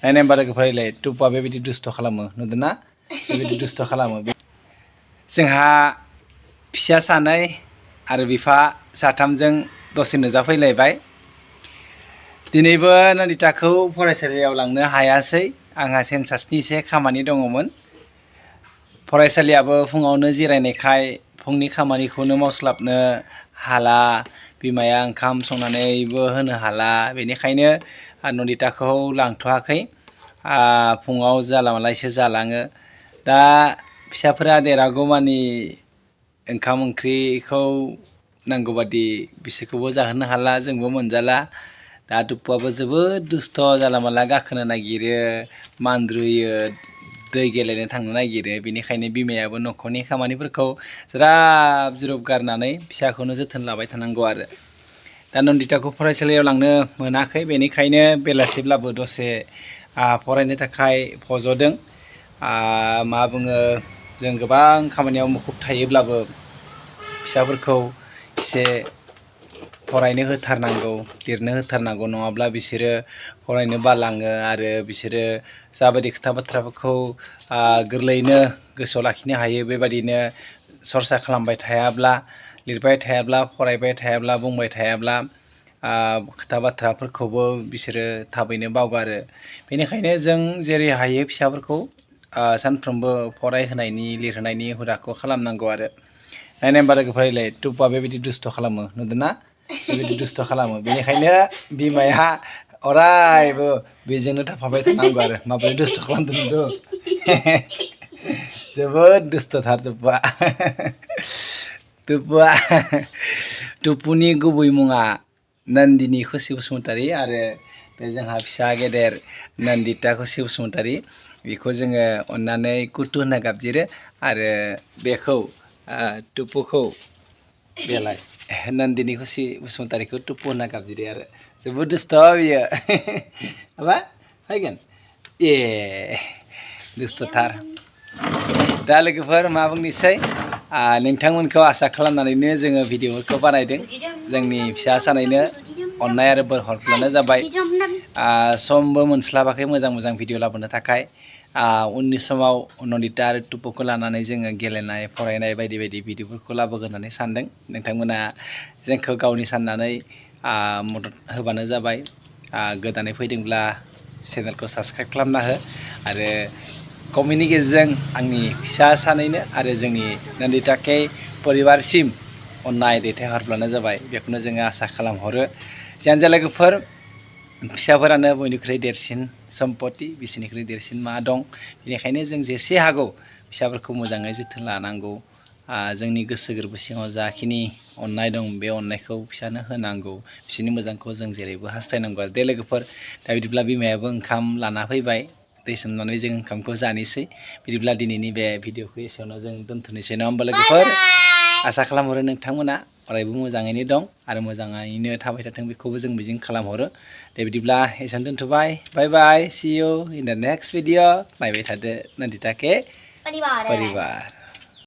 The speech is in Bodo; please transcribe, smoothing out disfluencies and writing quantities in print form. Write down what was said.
नायनाय बारा गोफारैलाय टुपुआ बेबायदि दुस्थ' खालामो नुदोंना बेबायदि दुस्थ' खालामो जोंहा फिसा सानै आरो बिफा साथामजों दसे नुजाफैलायबाय दिनैबो नन्दिताखौ फरायसालियाव लांनो हायासै आंहा सेन्सासनि एसे खामानि दङमोन फरायसालियाबो फुङावनो जिरायनायखाय फुंनि खामानिखौनो मावस्लाबनो हाला बिमाया ओंखाम संनानैबो होनो हाला बेनिखायनो नन्दिताखौ लांथ'वाखै फुङाव जालामालायसो जालाङो दा फिसाफोरा देरागौमानि ओंखाम ओंख्रिखौ नांगौबादि बिसोरखौबो जाहोनो हाला जोंबो मोनजाला दा टुपुआबो जोबोद दुस्थ' जालामाला गाखोनो नागिरो मानद्रुयो दै गेलेनो थांनो नागिरो बेनिखायनो बिमायाबो न'खरनि खामानिफोरखौ ज्राब ज्रुब गारनानै फिसाखौनो जोथोन लाबाय थानांगौ आरो दा नन्दिताखौ फरायसालियाव लांनो मोनाखै बेनिखायनो बेलासिब्लाबो दसे फरायनो थाखाय फज'दों मा बुङो जों गोबां खामानियाव मुखुब थायोब्लाबो फिसाफोरखौ एसे फरायनो होथारनांगौ लिरनो होथारनांगौ नङाब्ला बिसोरो फरायनो बालाङो आरो बिसोरो जाबायदि खोथा बाथ्राफोरखौ गोरलैयैनो गोसोआव लाखिनो हायो बेबायदिनो सरसा खालामबाय थायाब्ला लिरबाय थायाब्ला फरायबाय थायाब्ला बुंबाय थायाब्ला खोथा बाथ्राफोरखौबो बिसोरो थाबैनो बावगारो बेनिखायनो जों जेरै हायो फिसाफोरखौ सानफ्रोमबो फरायहोनायनि लिरहोनायनि हुदाखौ खालामनांगौ आरो नायनाय बारा गोफारैलाय टुपुआ बेबायदि दुस्थ' खालामो नुदोंना बेबायदि दुस्थ' खालामो बेनिखायनो बिमाया अरायबो बेजोंनो थाफाबाय थानांगौ आरो माबोरै दुस्थ' खालामदों नुदों जोबोद दुस्थ'थार टुपुनि गुबै मुङा नन्दिनि खुसि बसुमतारी आरो बे जोंहा फिसा गेदेर नन्दिता खुसि बसुमतारी बेखौ जोङो अननानै कुटु होनना गाबज्रियो आरो बेखौ टुपुखौ बेलाय नन्दिनि खुसि बसुमतारीखौ टुपु होनना गाबज्रियो आरो जोबोद दुस्थ' बियो माबा फैगोन दुस्थ'थार दा लोगोफोर मा बुंनोसै नोंथांमोनखौ आसा खालामनानैनो जोङो भिडिअफोरखौ बानायदों जोंनि फिसा सानैनो अननाय आरो बोर हरब्लानो जाबाय समबो मोनस्लाबाखै मोजां भिडिअ लाबोनो थाखाय उननि समाव नन्दिता आरो टुपुखौ लानानै जोङो गेलेनाय फरायनाय बायदि बायदि भिडिअफोरखौ लाबोगोन होननानै सानदों नोंथांमोना जोंखौ गावनि साननानै मदद होबानो जाबाय गोदानै फैदोंब्ला चेनेलखौ साबस्क्राइब खालामना हो आरो कमेन्टनि गेजेरजों आंनि फिसा सानैनो आरो जोंनि नन्दिता के परिबारसिम अननाय दैथायहरब्लानो जाबाय बेखौनो जोङो आसा खालामहरो जियानो जा लोगोफोर फिसाफोरानो बयनिख्रुइ देरसिन सम्पति बिसोरनिख्रुइ देरसिन मा दं बेनिखायनो जों जेसे हागौ फिसाफोरखौ मोजाङै जोथोन लानांगौ जोंनि गोसो गोरबो सिङाव जाखिनि अननाय दं बे अननायखौ फिसानो होनांगौ बिसोरनि मोजांखौ जों जेरैबो हास्थायनांगौ आरो दे लोगोफोर दा बिदिब्ला बिमायाबो ओंखाम लाना फैबाय दै सोमनानै जों ओंखामखौ जानोसै बिदिब्ला दिनैनि बे भिडिअखौ एसेयावनो जों दोनथ'नोसै नङा होमबा लोगोफोर आसा खालामहरो नोंथांमोना अरायबो मोजाङैनो दं आरो मोजाङैनो थाबाय थाथों बेखौबो जों मिजिं खालामहरो दे बिदिब्ला एसेयावनो दोनथ'बाय बाय बाय सि इउ इन दा नेक्स्ट भिडिअ नायबाय थादो नन्दिता के परिबार